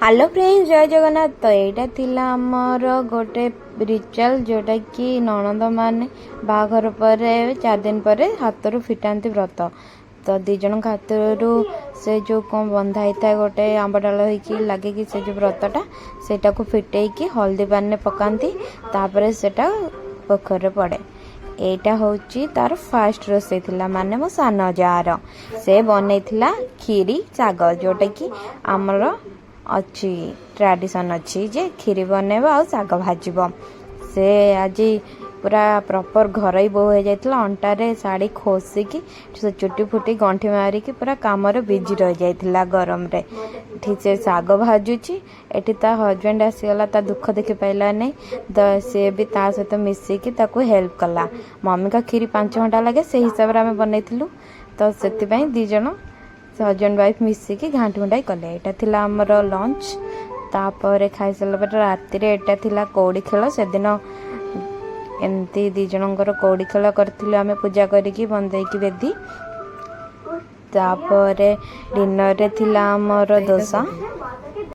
Hello friend, ଜୟ ଜଗନ୍ନାଥ। ତ ଏଇଟା ଥିଲା ଆମର ଗୋଟେ ରିଚୁଆଲ୍, ଯେଉଁଟାକି ନଣନ୍ଦମାନେ ବାହାଘର ପରେ 4 ଦିନ ପରେ ହାତରୁ ଫିଟାନ୍ତି ବ୍ରତ। ତ ଦୁଇ ଜଣଙ୍କ ହାତରୁ ସେ ଯେଉଁ କ'ଣ ବନ୍ଧା ହେଇଥାଏ, ଗୋଟେ ଆମ୍ବ ଡାଳ ହେଇକି ଲାଗିକି, ସେ ଯେଉଁ ବ୍ରତଟା, ସେଇଟାକୁ ଫିଟେଇକି ହଳଦୀ ପାଣିରେ ପକାନ୍ତି। ତାପରେ ସେଇଟା ପୋଖରୀରେ ପଡ଼େ। ଏଇଟା ହେଉଛି ତାର ଫାଷ୍ଟ ରୋଷେଇ ଥିଲା, ମାନେ ମୋ ସାନ ଯାଆର। ସେ ବନେଇଥିଲା କ୍ଷୀରି ଶାଗ, ଯେଉଁଟାକି ଆମର ଅଛି, ଟ୍ରାଡ଼ିସନ୍ ଅଛି ଯେ କ୍ଷୀରି ବନେଇବ ଆଉ ଶାଗ ଭାଜିବ। ସେ ଆଜି ପୁରା ପ୍ରପର୍ ଘରୋଇ ବୋହୂ ହେଇଯାଇଥିଲା। ଅଣ୍ଟାରେ ଶାଢ଼ୀ ଖୋସିକି, ସେ ଚୁଟି ଫୁଟି ଗଣ୍ଠି ମାରିକି ପୁରା କାମରେ ବିଜି ରହିଯାଇଥିଲା। ଗରମରେ ଏଠି ସେ ଶାଗ ଭାଜୁଛି, ଏଠି ତା ହଜବେଣ୍ଡ ଆସିଗଲା। ତା ଦୁଃଖ ଦେଖି ପାଇଲା ନାହିଁ ତ ସିଏ ବି ତା ସହିତ ମିଶିକି ତାକୁ ହେଲ୍ପ କଲା। ମମିଙ୍କ କ୍ଷୀରି 5 ଘଣ୍ଟା ଲାଗେ, ସେଇ ହିସାବରେ ଆମେ ବନେଇଥିଲୁ। ତ ସେଥିପାଇଁ ଦୁଇ ଜଣ ସେ ହଜବେଣ୍ଡ ୱାଇଫ୍ ମିଶିକି ଘାଣ୍ଟି ଘୁଣ୍ଟାଇ କଲେ। ଏଇଟା ଥିଲା ଆମର ଲଞ୍ଚ। ତାପରେ ଖାଇସାରିଲା ପରେ ରାତିରେ ଏଇଟା ଥିଲା କଉଡ଼ି ଖେଳ। ସେଦିନ ଏମିତି ଦୁଇ ଜଣଙ୍କର କଉଡ଼ି ଖେଳ କରିଥିଲୁ ଆମେ, ପୂଜା କରିକି ବନ୍ଦେଇକି ବେଦି। ତାପରେ ଡିନରରେ ଥିଲା ଆମର ଦୋସା।